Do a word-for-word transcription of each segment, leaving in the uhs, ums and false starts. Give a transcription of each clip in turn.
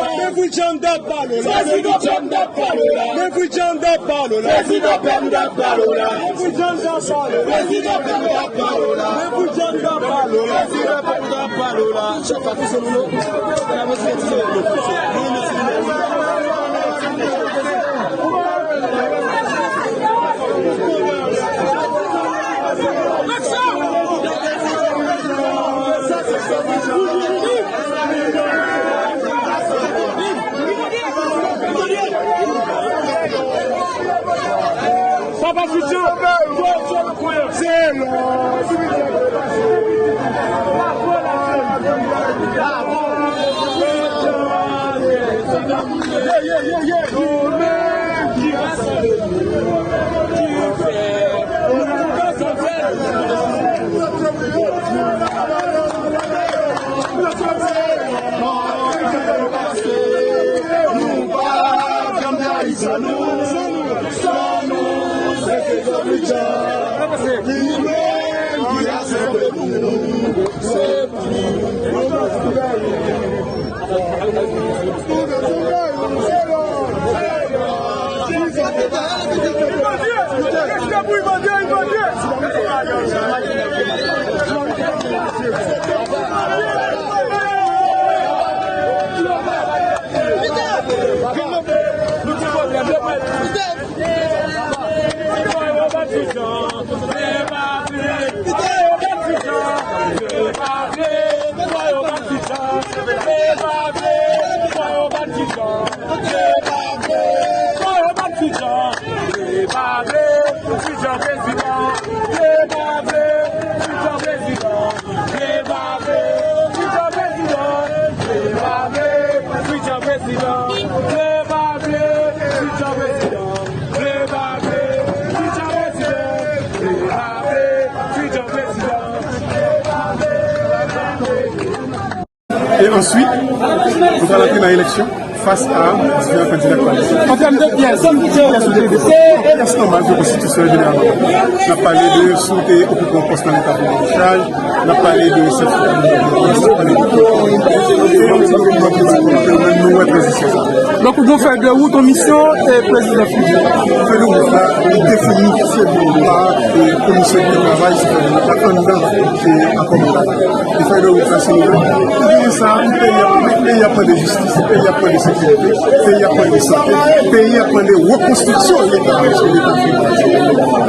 Men Fritjan m t ap pale w la. Prezidan Pèm t ap pale w la. Men Fritjan m t ap pale w la. Prezidan Pèm t ap pale w la. Men Fritjan m t ap pale w la. Prezidan Pèm t ap pale w la. Men Fritjan m t ap pale w la. Prezidan Pèm t ap pale w la. Chak pa ti sou nou. Papa Fritjan, fò, fò nou pran. Se lò. Ye, ye, ye, ye. Nou menm ki rasanble, ki fè, nou kontan sa fè. Nou pa janm trayi sa nou, sa nou, se Fritjan. Li menm ki rasanble nou, se E answit, nou pral antre nan eleksyon fas a diferan kandida k pral. An tèm de pyès, pyès ou te vle? Pyès nòmal pou konstitisyon jeneralman. N ap pale de si w te okipe yon pòs nan leta pou chaj, n ap pale de sètifika de rezidans, n ap pale de tout. Nou wè tranzisyon sa. Donk, ou gen fèy de wout, yon misyon, e prezidan fiti. Fèy de wout la, li defini se pa, e, komisyon ki travay, se fèy de wout la anndan, e, akò mandatè. Li fè de wout la, se nou menm. Pou genyen sa, peyi a, peyi a pran de jistis, peyi a pran de sekirite, peyi a pran de sante, peyi a pran de rekonstriksyon Leta, paske Leta fini.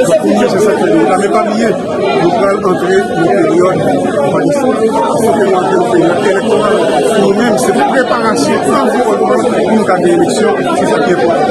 Donk, pou mwen, se sa ki de wout la. Men pa bliye, nou pral antre nan peryòd, ann pa di sa, fòk nou antre nan peryòd elektoral. Pou nou menm, se preparasyon anviwònman pou nou ka gen eleksyon, se sa ki enpòtan.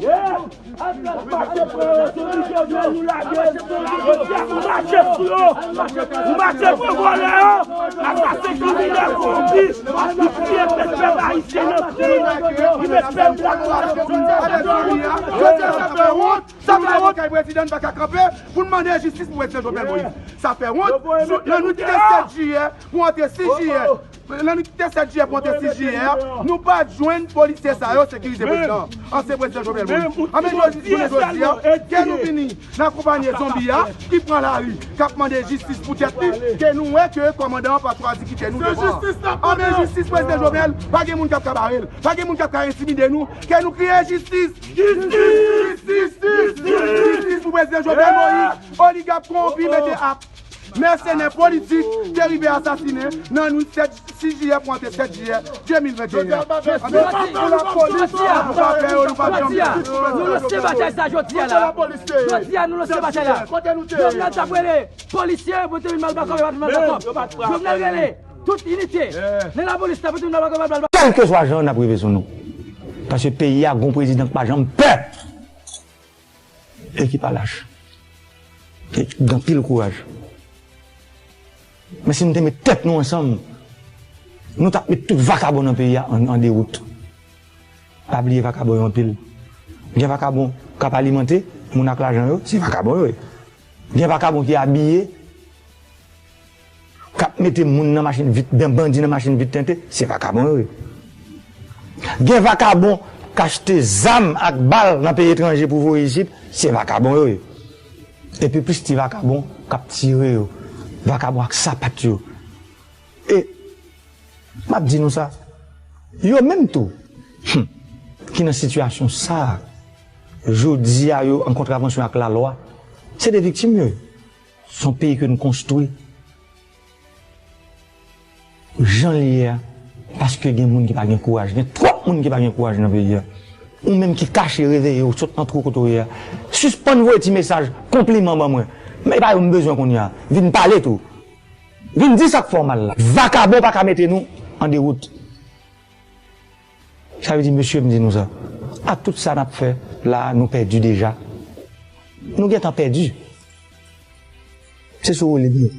Yeah! Mache pou yo, sou li Jovenel nou lage. Mache pou yo. Nou mache pou vòlè yo. Asase kriminèl kowonpi. Ki tiye pèp ayisyen nan kri. Ki met pèp la. Jodi a sa fè wont. Sa fè wont. Kay prezidan n pa ka kanpe pou n mande jistis pou prezidan Jovenel Moïse. Sa fè wont. Nan nou kite sèt jiyè pou antre sis jiyè. Nan nou kite sèt jiyè pou antre sis jiyè a, nou pa t jwenn polisye sa yo sekirize prezidan, ansyen prezidan Jovenel Moïse. Anben jodi, jounen jodi a, ke nou vini nan konpanye zonbi a, ki pran lari, k ap mande jistis pou tèt li, ke nou wè ke kòmandan an pa chwazi kite nou devan. Anben jistis prezidan Jovenel, pa gen moun k ap ka bare l, pa gen moun k ap ka entimide nou, ke nou kriye jistis! Jistis! Jistis! Jistis pou prezidan Jovenel Moïse, oligak kowonpi mete ap mèsenè politik te rive asasinen nan nwit sèt, sis jiyè pou antre sèt jiyè de mil venteyen. Anben, pou lapolis, pou pa fè yo, nou pa janm. Jodi a, nou lanse batay sa jodi a la. Jodi a, nou lanse batay la. Jovenel t ap rele polisye pou te vin ba l bakòp, yo pa t vin ba l bakòp. Jovenel rele tout inite nan lapolis la pou te vin ba l bakòp, yo pa t ba l bakòp. Kèlkeswa jan n ap rive sou nou. Paske peyi a gon prezidan k pa janm pè. E ki pa lach. E gen anpil kouraj. Men si nou te met tèt nou ansanm, nou t ap met tout vakabon nan peyi a an, an dewout. Pa bliye vakabon yo anpil. Gen vakabon k ap alimante moun ak lajan yo, se vakabon yo ye. Gen vakabon ki abiye, k ap mete moun nan machin vit, ben bandi nan machin vit tente, se vakabon yo ye. Gen vakabon k achte zam ak bal nan peyi etranje pou voye isit, se vakabon yo ye. Epi plis ti vakabon k ap tire yo, vakabon ak sapat yo. E m ap di nou sa, yo menm tou, hmm, ki nan sitiyasyon sa a, jodi a yo an kontravansyon ak lalwa, se de viktim yo ye. Se yon peyi ke nou konstwi jan l ye a, paske gen moun ki pa gen kouraj. Gen twòp moun ki pa gen kouraj nan peyi a. Ou menm ki kache, reveye w, sot nan twou kote w ye a. Sispann voye ti mesaj konpliman ban mwen. Men e pa yo m bezwen kounye a. Vin pale tou. Vin di sa k fè w mal la. Vakabon pa ka mete nou an dewout. Sa vle di, mesye, m di nou sa. Ak tout sa n ap fè la, nou pèdi deja. Nou gentan pèdi. Se sou ou li ye.